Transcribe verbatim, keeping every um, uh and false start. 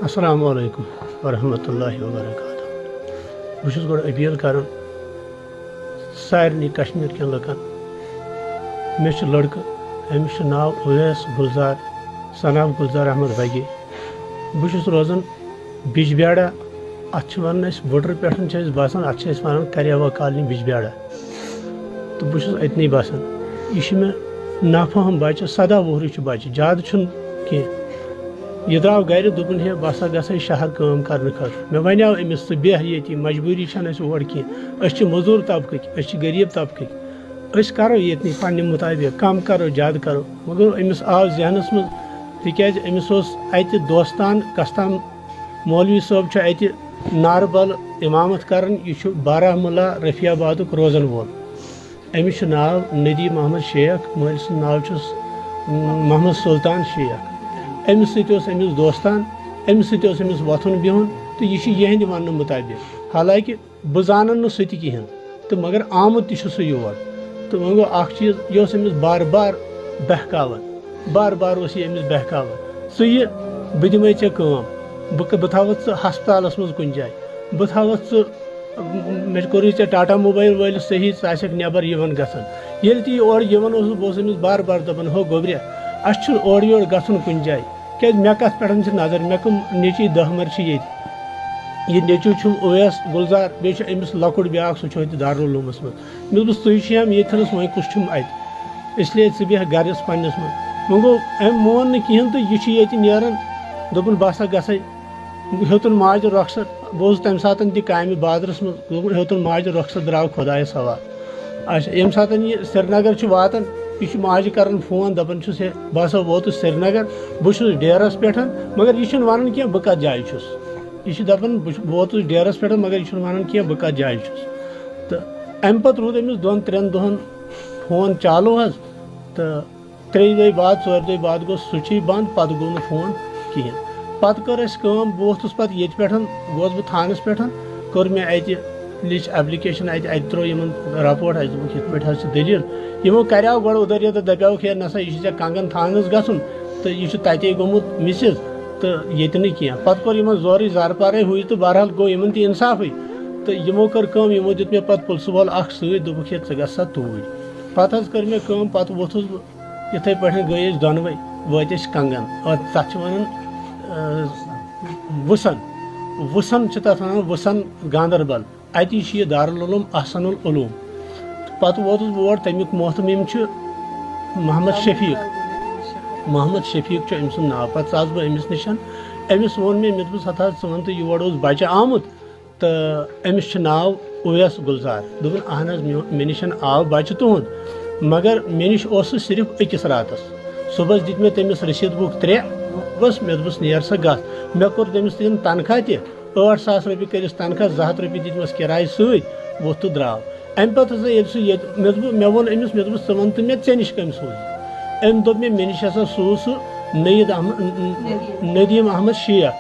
السلام علیکم ورحمۃ اللہ وبرکاتہ۔ بہٕ چھُس گۄڈٕ اپیٖل کران سارنٕے کشمیٖر کٮ۪ن لُکن۔ مےٚ چھُ لڑکہٕ، أمِس چھُ ناو اویس گُلزار، son of گُلزار احمد بگی۔ بہٕ چھُس روزان بجبیاڑا، اتھ چھِ ونان أسۍ وُڈرٕ پٮ۪ٹھ چھِ أسۍ بسان، اتھ چھِ أسۍ ونان کریوا کالنی بجبیاڑا۔ تہٕ بہٕ چھُس أتنی بسان۔ یہِ چھُ مےٚ نافہم بچہٕ، سداہ وُہرٕے چھُ بچہٕ، زیادٕ چھُنہٕ کینٛہہ۔ یہِ درٛاو گرِ، دوٚپُن، "ہے، بہٕ ہسا گژھٕ شہر کٲم کرنہٕ خٲطرٕ۔" مےٚ ونیاو أمِس، "ژٕ بیٚہہ ییٚتی، مجبوٗری چھنہٕ اَسہِ اور کینٛہہ، أسۍ چھِ مٔزوٗر طبقٕکۍ، أسۍ چھِ غریٖب طبقٕکۍ، أسۍ کرو ییٚتنٕے پننہِ مُطابق، کم کرو، زیادٕ کرو۔" مگر أمِس آو ذہنس منٛز، تِکیازِ أمِس اوس اتہِ دوستان کستام مولوی صٲب چھُ اتہِ نارٕ بل امامت کران، یہِ چھُ بارہمولہ رفیع آبادُک روزن وول۔ أمِس چھُ ناو ندی محمد شیخ، مٲلۍ سُنٛد ناو چھُس محمد سلطان شیخ۔ أمِس سۭتۍ اوس أمِس دوستان، أمِس سۭتۍ اوس أمِس وۄتھُن بِہُن، تہٕ یہِ چھُ یِہنٛدِ وننہٕ مُطٲبِق۔ حالانکہِ بہٕ زانان نہٕ سُہ تہِ کِہیٖنۍ، تہٕ مگر آمُت تہِ چھُ سُہ یور۔ تہٕ وۄنۍ گوٚو اکھ چیٖز، یہِ اوس أمِس بار بار بہکاوان، بار بار اوس یہِ أمِس بہکاوان، "ژٕ یہِ، بہٕ دِمے ژےٚ کٲم، بہٕ ک-، بہٕ تھاوَتھ ژٕ ہسپتالَس منٛز کُنہِ جایہِ، بہٕ تھاوَتھ ژٕ، مےٚ کوٚرُے ژےٚ ٹاٹا موبایل وٲلِس صحیح، ژٕ آسَکھ نٮ۪بر یِوان گژھان۔" ییٚلہِ تہِ یہِ اورٕ یِوان اوسُس، بہٕ اوسُس أمِس بار بار دَپان، "ہو گوٚبریا، اَسہِ چھُنہٕ اورٕ یورٕ گژھُن کُنہِ جایہِ، کیٛازِ مےٚ کَتھ پٮ۪ٹھ چھِ نظر، مےٚ کٕم نیٚچی دَہ مَرِ چھِ ییٚتہِ؟" یہِ نیٚچوٗ چھُم اویس گُلزار، بیٚیہِ چھُ أمِس لۄکُٹ بیٛاکھ، سُہ چھُ اَتہِ دارالعلومَس منٛز۔ مےٚ دوٚپُس، "ژٕے چھُے ہم ییٚتھَنَس، وۄنۍ کُس چھُم اَتہِ؟ اس لیے ژٕ بیٚہہ گَرَس پنٛنِس منٛز۔" وۄنۍ گوٚو، أمۍ مون نہٕ کِہیٖنۍ تہٕ یہِ چھُ ییٚتہِ نیران۔ دوٚپُن، "بہٕ ہسا گژھَے۔" ہیوٚتُن ماجہِ رۄخصت، بہٕ اوسُس تَمہِ ساتَن تہِ کامہِ بازرَس منٛز، دوٚپُن، ہیوٚتُن ماجہِ رۄخصت، درٛاو خۄدایَس حوالہٕ۔ اچھا، ییٚمہِ ساتَن یہِ سرینگر چھُ واتان، یہِ چھُ ماجہِ کران فون، دَپان چھُس، "ہے، بہٕ ہسا ووتُس سرینگر، بہٕ چھُس ڈیرَس پٮ۪ٹھ، مگر یہِ چھُنہٕ وَنان کینٛہہ بہٕ کَتھ جایہِ چھُس۔" یہِ چھُ دَپان، "بہٕ چھُ-، ووتُس ڈیرَس پٮ۪ٹھ، مگر یہِ چھُنہٕ وَنان کینٛہہ بہٕ کَتھ جایہِ چھُس۔" تہٕ اَمہِ پَتہٕ روٗد أمِس دۄن ترٛٮ۪ن دۄہَن فون چالوٗ حظ، تہٕ ترٛیٚیہِ دۄہہِ بعد، ژورِ دۄہہِ بعد گوٚو سُچی بنٛد، پَتہٕ گوٚو نہٕ فون کِہیٖنۍ۔ پَتہٕ کٔر اَسہِ کٲم، بہٕ ووٚتھُس پَتہٕ ییٚتہِ پٮ۪ٹھ، گوس بہٕ تھانَس پٮ۪ٹھ، کٔر مےٚ اَتہِ، لیٚچھ ایپلیکیشن اَتہِ، اَتہِ ترٛوو یِمَن رپورٹ، اَسہِ دوٚپُکھ، "یِتھ پٲٹھۍ حظ چھِ دٔلیٖل۔" یِمو کَریٛاو گۄڈٕ اُدَر یَتھ، دَپیٛاوُکھ، "ہے نہ سا، یہِ چھُ ژےٚ کنگن تھانَس گژھُن تہٕ یہِ چھُ تَتے گوٚمُت مِسِز تہٕ ییٚتہِ نہٕ کینٛہہ۔" پَتہٕ کوٚر یِمَن زورٕے زارٕ پارَے ہُہ یہِ تہٕ بہرحال گوٚو یِمَن تہِ اِنصافٕے۔ تہٕ یِمو کٔر کٲم، یِمو دیُت مےٚ پَتہٕ پُلسہٕ وول اَکھ سۭتۍ، دوٚپُکھ، "ہے ژٕ گژھ سا توٗرۍ۔" پَتہٕ حظ کٔر مےٚ کٲم، پَتہٕ ووٚتھُس بہٕ یِتھَے پٲٹھۍ گٔے أسۍ دۄنوَے، وٲتۍ أسۍ کنگن۔ اور تَتھ چھِ وَنان، آ، وُسن۔ وُسن چھِ تَتھ وَنان، وُسن گاندربل۔ اَتی چھُ یہِ دارالعلوم احسن العلوم۔ پَتہٕ ووتُس بہٕ اور، تَمیُک محتمِم چھُ محمد شفیق۔ محمد شفیق چھُ أمۍ سُنٛد ناو۔ پَتہٕ ژاس بہٕ أمِس نِش۔ أمِس ووٚن مےٚ، مےٚ دوٚپُس، "ہتا ژٕ وَن تہٕ، یور اوس بَچہٕ آمُت تہٕ أمِس چھُ ناو اویس گُلزار۔" دوٚپُن، "اہن حظ، میون، مےٚ نِش آو بَچہٕ تُہُنٛد، مگر مےٚ نِش اوس سُہ صرف أکِس راتَس۔ صُبحَس دِتۍ مےٚ تٔمِس رٔسیٖد بُک ترٛےٚ، بَس مےٚ دوٚپُس، 'نیر سا گژھ۔' مےٚ کوٚر تٔمِس تِم تنخواہ تہِ، ٲٹھ ساس رۄپیہِ کٔرِس تنخواہ، زٕ ہَتھ رۄپیہِ دِتمَس کِراے سۭتۍ، ووٚتھ تہٕ درٛاو۔" اَمہِ پَتہٕ ہسا ییٚلہِ سُہ ییٚتہِ، مےٚ دوٚپ، مےٚ ووٚن أمِس، مےٚ دوٚپُس، "ژٕ وَن تہٕ مےٚ، ژےٚ نِش کٔمۍ سوٗز؟" أمۍ دوٚپ مےٚ، "مےٚ نِش ہسا سوٗز سُہ نٔیٖد احمد، ندیٖم احمد شیخ۔"